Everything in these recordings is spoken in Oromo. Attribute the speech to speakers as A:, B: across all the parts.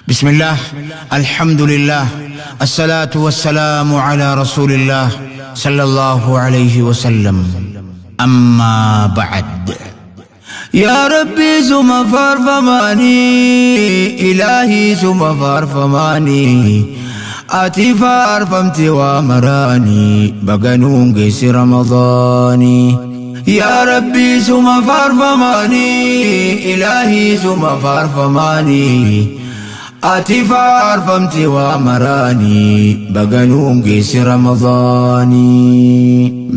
A: بسم الله، الحمد لله، الصلاة والسلام على رسول الله صلى الله عليه وسلم. أما بعد، يا ربي suma faarfamaani، إلهي suma faarfamaani، ati faarfamte waa maraani، baga nuun geesse Ramadaani. يا ربي suma faarfamaani، إلهي suma faarfamaani، ati faarfamte waa maraani، baga nuun geesse Ramadaani.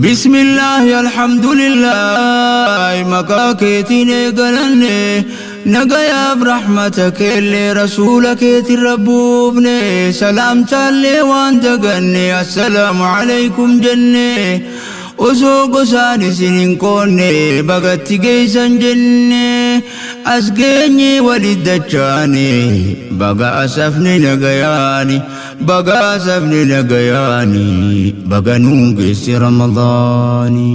A: بسم الله، الحمد لله، maqaa keetiin eegalanne، nagayaaf rahmata keellee rasuula keetiin rabbuufne، salaamtaallee waan daganne السلام عليكم jenne، osoo gosaan isin hin qoonne bagatti geeysan jenne، as geenye walit dachaane، baga asafni nagayaani، baga asafni nagayaani، baga nuun geesse Ramadaani.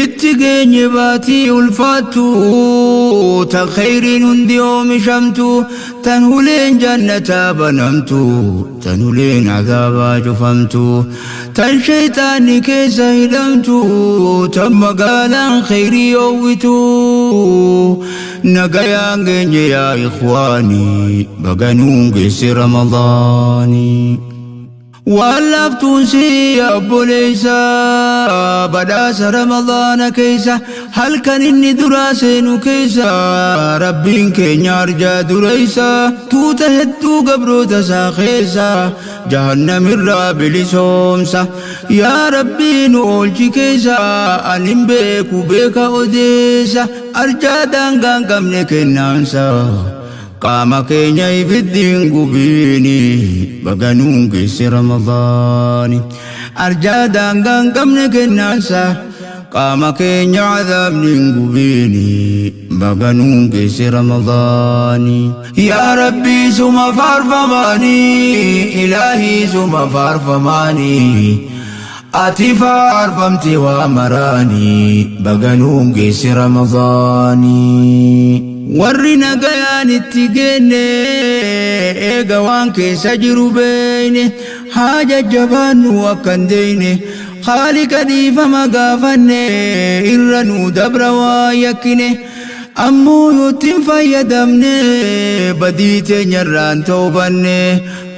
A: Itti geenye baatii ulfaattu, tan khayriin hundi oomishamtu, tan huleen jannataa banamtu, tan huleen azaabaa cufamtu, tan shayxaanni keessa hidhamtu, tan magaalaan khayrii oowwitu. Nagayaan geenye yaa ikhwaanii, baga nuun geesse Ramadaanii. Waan laaftuun si obboleessa, badhaasa Ramadaana keessa halkan inni duraa seenu keessa Rabbiin keenya arjaa dureessa tuuta hedduu gabroota isaa keessa jahannamirraa bilisoomsa. Yaa Rabbii nu oolchi keessa, anin beeku beeka odeessa, arjaa daangaan qabne kennaansa, qaama keenya ibiddiin gubiini, baga nuun geesse Ramadaani. Arjaa daangaan qabne kennaansa, qaama keenya azaabni hin gubiini, baga nuun geesse Ramadaani. Yaa Rabbii suma faarfamaanii، إلهي suma faarfamaanii، ati faarfamte waa maraanii, baga nuun geesse Ramadaanii. Warri nagayaan itti geenne eega waan keessa jiru beeyne, haa jajjabaannu akka hin deeyne, Khaaliqa dhiifama gaafanne, irra nuu dabra waa yakkine. Ammoo yootti hin fayyadamne, badii teenyarraan toobanne,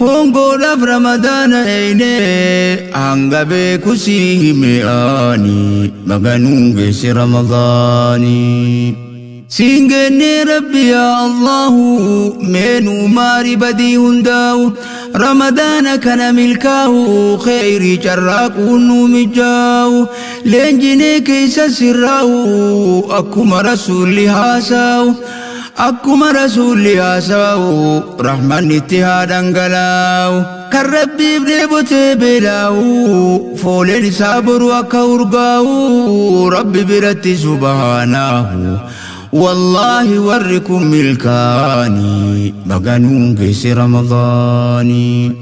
A: hongoodhaaf Ramadaana eeyne, hanga beeku sii hime ani, baga nuun geesse Ramadaanii. Siin geenne Rabbi yaa Allahu, meenuu maari badii hundaa'u, Ramadaana kana milkaa'u, kheyrii carraaquun nuu mijaa'u, leenjinee keessa sirraa'u, akkuma rasuulli haasa'u, akkuma rasuulli haasa'u, rahmanni itti haa dhangalaa'u. Kan Rabbiif dheebotee beelaa'u, fooleen isaa boru akka urgaa'u Rabbi biratti subhaanaahu. والله warri kun milkaanii, baga nuun geesse Ramadaanii.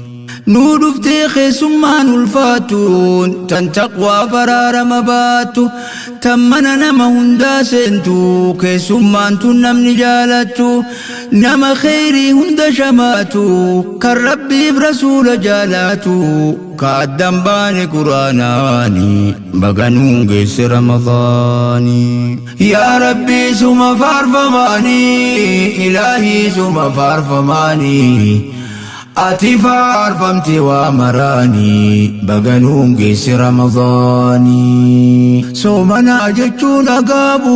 A: Nuu dhuftee keessummaan ulfaatuun, tan taqwaa faraarama baattu, tan mana nama hundaa seentu, keessummaan tun namni jaalattu, nama kheyrii hunda shamaatu, kan Rabbiif rasuula jaalatu, ka addan baane Quraanaani, baga nuun geesse Ramadaanii. Yaa Rabbii suma faarfamaanii، إلهي suma faarfamaanii، ati faarfamte waa maraanii, baga nuun geesse Ramadaanii. Soomanaa jechuun agaabu,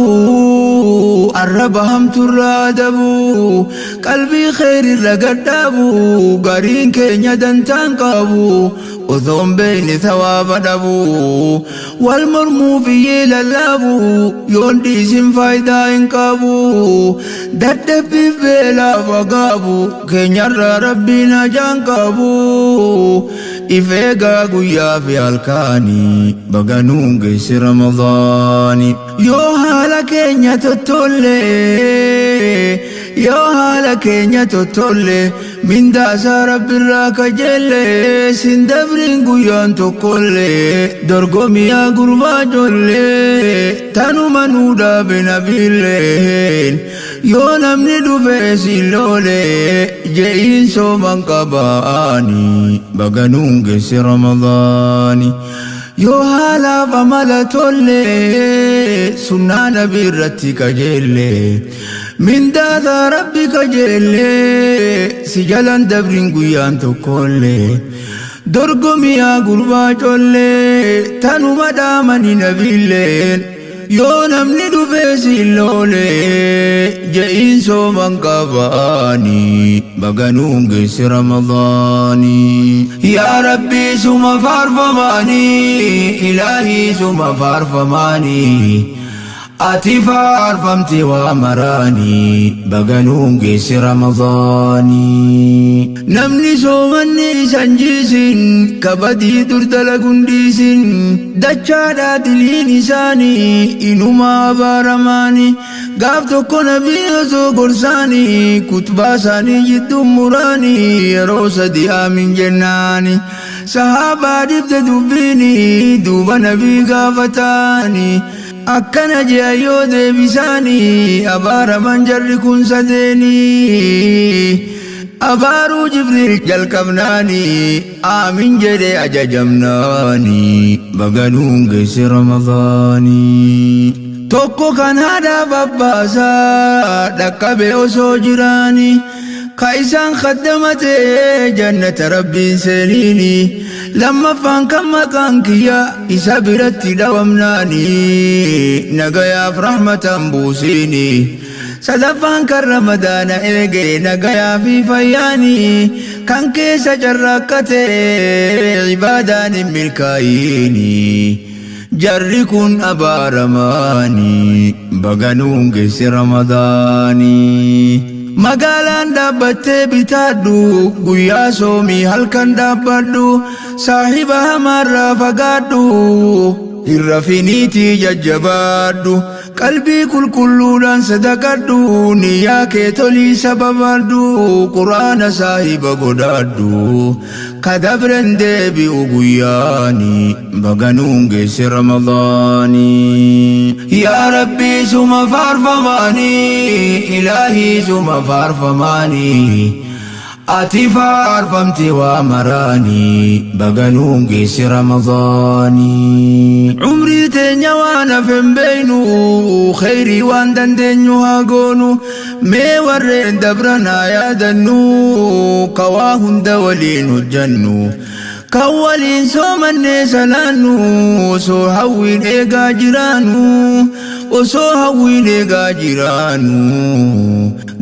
A: arraba hamturraa dabu, qalbii kheyrirra gadhaabu, gariin keenya dantaan qabu, osoon beeyne sawaaba dhabu, wal mormuu biyyee lallaabu, yoon dhiisin faayidaa hin qabu, dadhabbiif beelaaf agaabu, keenyarraa Rabbiin hajaan qabu, ifeegaa guyyaa fi halkaanii, baga nuun geesse Ramadaani. Yoo haala keenya tottollee, yoo haala keenya tottollee, mindaasaa Rabbirraa kajeellee, sin dabriin guyyaan tokkollee, dorgomiyaa gurbaa ijoollee, tanuma nuu dhaabe nabiilleen. Yoo namni dhufee si loolee je'iin sooman qabaani baganuun geesse Ramadaani. Yoo haalaaf amala tollee sunnaa nabi irratti qajeellee mindaata rabbi kajeellee si jalan dabrin guyyaan tokkollee dorgomiyaa gurbaa collee tanuma dhaamani nabiilleen. Yoo namni dhufee si loolee je'iin sooman qabaani baganuun geesse Ramadaani. Yaa Rabbi suma faarfamaanii ilaahii suma faarfamaanii ati faarfamte waa maraanii baganuun geesse Ramadaanii. Namni soomanni isan jiisin kabadii dur dalaguun dhiisin dachaadhaa diliin isaanii inuma abaaramaanii gaaf tokko nabii osoo gorsaanii kutbaa isaanii jidduu muraanii yeroo sadi aamin jennaani sahaabaa dibde dubbiini duuba nabii gaafataani akkana je'a yoo deebisaanii abaaraman jarri kun sadeenii abaaruu Jibriil jalqabnaanii aamin jedhe ajajamnaanii baganuun geesse Ramadaanii. Tokko kan haadhaaf abbaasaa dhaqqabe osoo jiraanii ka isaan khaddamatee jannata rabbiin seeniini lammaffaan kan maqaan kiyya isa biratti dhawamnaanii nagayaaf rahmatan buusiini sadaffaan kan Ramadaana eege nagayaa fi fayyaanii kan keessa carraaqqate ibaadaan hin milkaa'iini jarri kun abaaramaanii baganuun geesse Ramadaanii. Magaalaan dhaabbattee bitaadhu guyyaa soomii halkan dhaabbadhu saahiba hamaarraa fagaadhu irra finiitii jajjabaadhu qalbii qulqulluudhaan sadaqadhu niyyaa kee tolii sababadhu quraana saahiba godhadhu kadabren deebi'u guyyaani baganuun geesse Ramadaanii. Yaa Rabbi suma faarfamaanii ilaahii suma faarfamaanii ati faarfamte waa maraanii baganuun geesse Ramadaanii. Umrii teenya waan hafen beeynu kheyrii waan dandeenyu haa goonu mee warreen dabran haa yaadannu kawaa hunda waliin hojjannu kan waliin soomannee salaannu osoo hawwiin eegaa jiraannu osoo hawwiin eegaa jiraannu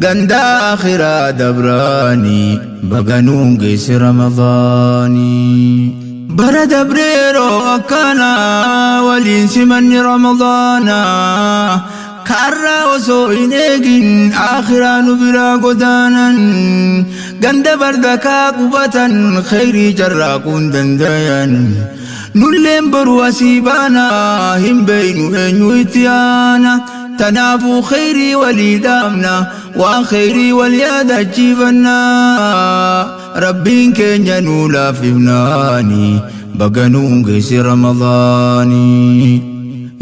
A: ganda akhiraa dabraanii baganuun geesse Ramadaanii. Bara dabree yeroo akkanaa waliin simanni Ramadaanaa kaarraa osoo hin eegin akhiraa nu biraa godaanan ganda bardakaa qubatan kheyrii carraaquun dandayan nulleen boru asii baanaa hin beeynu eenyu itti aana tanaafuu kheyrii walii dhaamna waan kheyrii wal yaadachiifannaa rabbiin keenya nuu laafifnaani baganuun geesse Ramadaanii.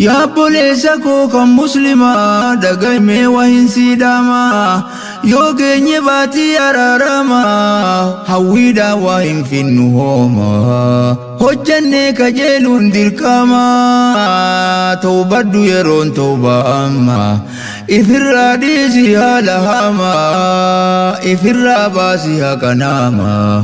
A: Yaa obboleessa koo kan muslimaa dhagaimee waa hin siidhamaa yoo geenye baatii araaramaa hawwiidhaan waa hin finnu hoomaa hojjannee kajeeluun dirqamaa tawbadhu yeroon tawbaa amma ifirraa dhiisi haala hamaa ifirraa baasi haqa namaa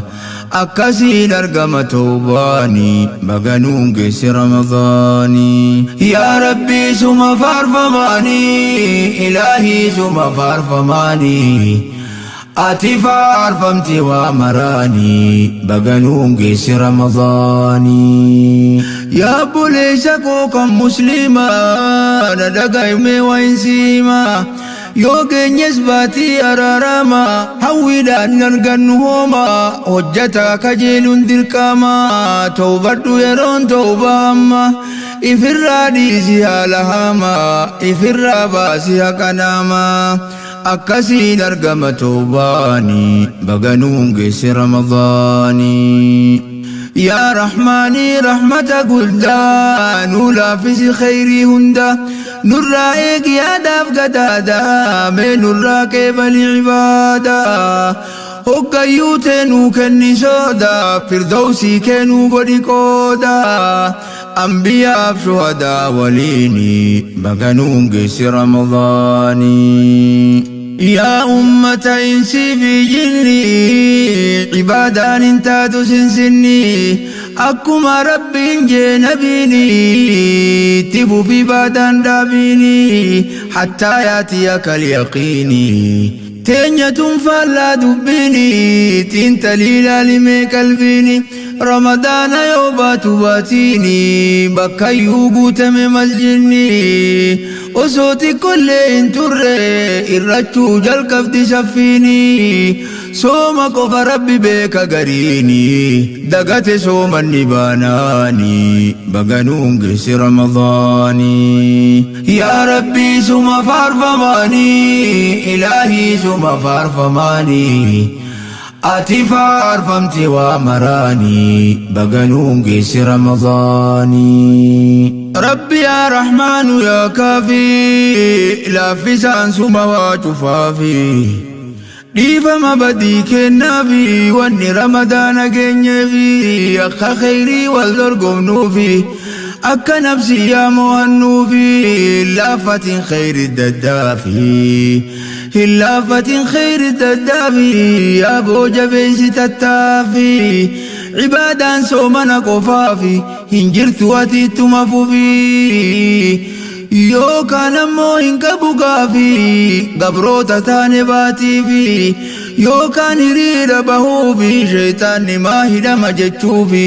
A: akkasiin argama tawbaani baganuun geesse Ramadaanii. Yaa Rabbi suma faarfamaanii ilaahii suma faarfamaanii ati faarfamte waa maraanii baganuun geesse Ramadaanii. Yaa obboleessa koo kan musliimaa na dhagaimee waa hin siimaa yoo geenyes baatii araaramaa hawwiidhaan hin argannu hoomaa hojjataa kajeeluun dirqamaa tawbadhu yeroon tawbaa amma ifirraa dhiisi haala hamaa ifirraa baasi haqa namaa akkasiin argama tawbaanii baganuun geesse Ramadaanii. Yaa Rahmaanii rahmata guddaa nuu laaffisi kheyrii hunda. Nurraa eegi yaadaaf gadaadaa, mee nurraa qeebali ibaadaa. Hoggayyuu teenuu kenni sooda, firdawsii keenuu godhi qooda. Ambiyaaf shuhadaa waliini, baganuun geessi Ramadaanii. Yaa ummata insii fi jinni, ibaadaan hin taatu sinsinni. Akkuma Rabbiin jee nabiini, itti fufi ibaadaan dhaabiini. Hattaa yaatiyaka alyaqiini. Teenya tun faallaa dubbiini, xiinxalii ilaalimee qalbiini. Ramadaana yoo baatu baatiini, bakkayyuu guutame masjidni. Osoo xiqqollee hin turre, irrachuu jalqabdi saffiini. Sooma qofa Rabbi beeka gariini, dagate soomanni baanaani, baganuun geessi Ramadaanii. Yaa Rabbii suma faarfamaanii, Ilaahii suma faarfamaanii. Ati faarfamti waa maraanii, baganuun geessi Ramadaanii. Rabbi yaa Rahmaanu yaa Kaafii, laaffisaan suma waa cufaafi. Dhiifama badii kennaafi, wanni Ramadaana geenyeefi, akka kheyrii wal dorgomnuufi, akka nafsiyyaa mo'annuufi. Laaffatiin kheyri daddaafi, hin laaffatiin kheyri daddaafi, yaa boo jabeessi tattaafi. Ibaadaan soomana qofaafi hin jirtu, ati ittuma fufi. Yookaan ammoo hin qabu gaafi, gabroota taane baatiifi, yookaan hiriira bahuufi, sheeytaanni maa hidhama jechuufi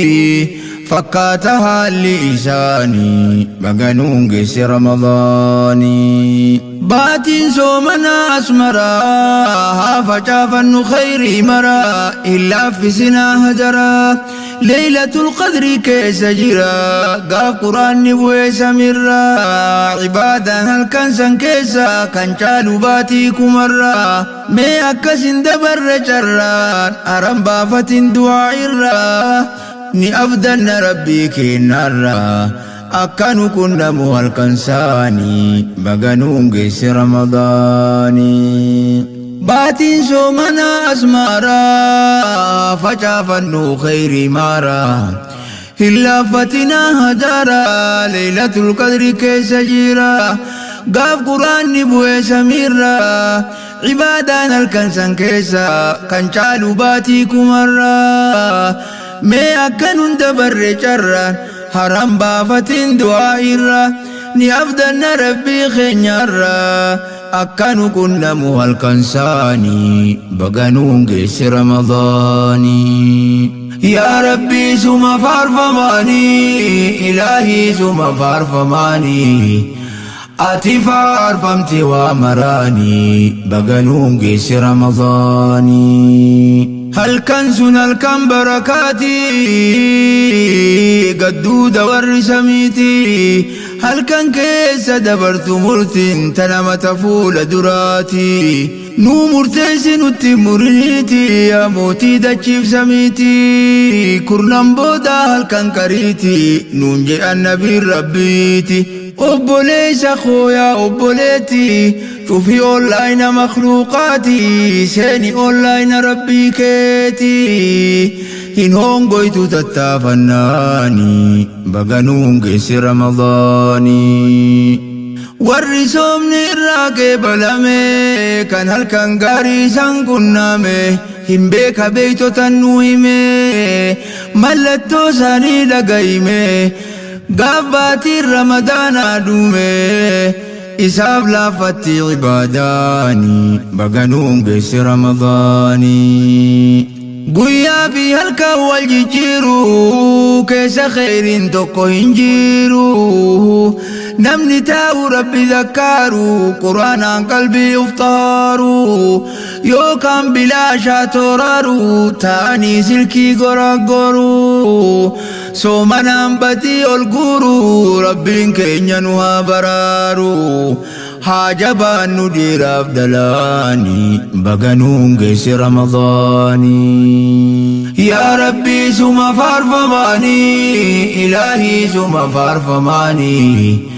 A: fakkaata haalli isaanii, baganuun geesse Ramadaanii. Baatiin soomanaa asmaraa, haa facaafannu khayrii maraa, hin laaffisinaa hajaraa. Leeylatul Qadri keessa jira, gaaf Quraanni bu'ee samirraa. Ibaadaan halkan san keessa kan caalu baatii kumarraa. Mee akkasin dabarre carraan, haram baafatin du'aa irraa. Ni abdanna Rabbii keenyarraa akka nu qunnamu halkan saanii, baganuun geesse Ramadaanii. Baatiin soomanaa asmaaraa, facaafannu khayrii maaraa. Hin laaffatinaa hajaaraa, Leeylatul Qadri keessa jira, gaaf Quraanni bu'ee samiirraa. Ibaadaan halkan san keessa kan caalu baatii kumarraa. Mee akka nun dabarre carraan, haram baafatin du'aa irraa. Ni abdanna Rabbii keenyarraa akka nu qunnamu halkan saanii, baganuun geesse Ramadaanii. Yaa Rabbii suma faarfamaanii, Ilaahii suma faarfamaanii. Ati faarfamti waa maraanii, baganuun geesse Ramadaanii. Halkan sun halkan barakaatii, gadduuda warri samiiti. Halkan keessa dabartu murtiin tanamata fuula duraati. Nuu murteessi nutti muriniiti, yaa mootii dachiif samiiti. Kurnan booda halkan qariiti, nuun jedhan nabiin Rabbiiti. Obboleessa koo, yaa obboleetti, cufi onlaayina makluuqaati, seeni onlaayina Rabbii keeti. Hin hongoytu tattaafannaani, baganuun geesse Ramadaanii. Warri soomni irraa qeebalame, kan halkan gaarii isaan qunname, hin beeka beeytotan nuu hime, mallattoo isaanii dhagayime. Gaaf baatiin Ramadaanaa dhume, isaaf laaffatti ibaadaani, baganuun geesse Ramadaanii. Guyyaa fi halkan wal jijjiiru keessa kheyriin tokko hin jiru. Namni taa'u Rabbi zakkaaru, Quraanaan qalbii uftaaru, yookaan bilaashaa tooraaru, ta'anii silkii goraggoru, soomanaan batii ol guuru. Rabbiin keenya nu haa baraaru, haa jabaannu dhiiraaf dhalaani, baganuun geesse Ramadaanii. Yaa Rabbii suma faarfamaanii, Ilaahii suma faarfamaanii.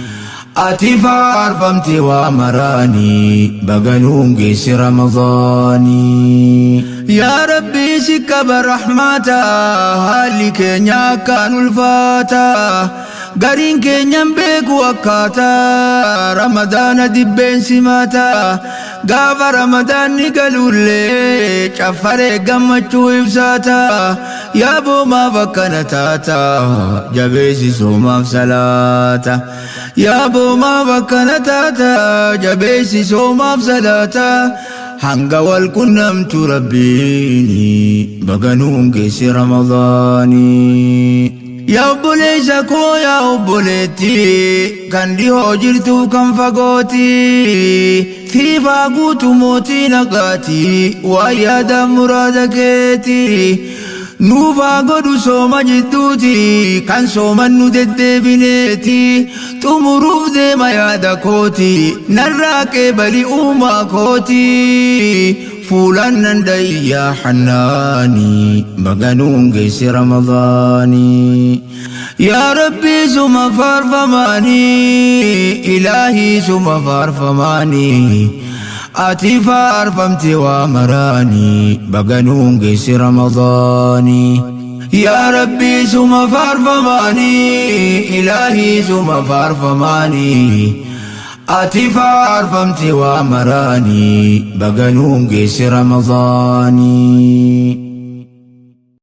A: Ati faarfamte waa maraanii baga nuun geesse Ramadaanii. Yaa Rabbii si qaba rahmaata haalli keenya akkaan ulfaata gariin keenyan beeku akkaata Ramadaana dibbeen simaata gaafa Ramadaanni galullee caffaree gammachuu ibsaata yaa boomaaf akkana taata jabeessi soomaaf salaata. Yaa boomaaf akkana taata jabeessi soomaaf salaata hanga wal qunnamtu Rabbiini baga nuun geesse Ramadaanii. Yaa obboleessa koo yaa obboleettii kan dhihoo jirtu kan fagooti siifaa guutu mootii nagaati waan yaada muraada keeti. Nuufaa godhu sooma jidduuti kan soomannu deddeebineeti xumuruuf deema yaada kooti narraa qeebali uumaa kooti fuulaan nan dhayyaa hannaani baga nuun geesse Ramadaanii. Yaa Rabbii suma faarfamaanii ilaahii suma faarfamaanii ati faarfamte waa maraanii baga nuun geesse Ramadaanii. Yaa Rabbii suma faarfamaanii ilaahii suma faarfamaanii ati faarfamte waa maraanii baga nuun geesse Ramadaanii.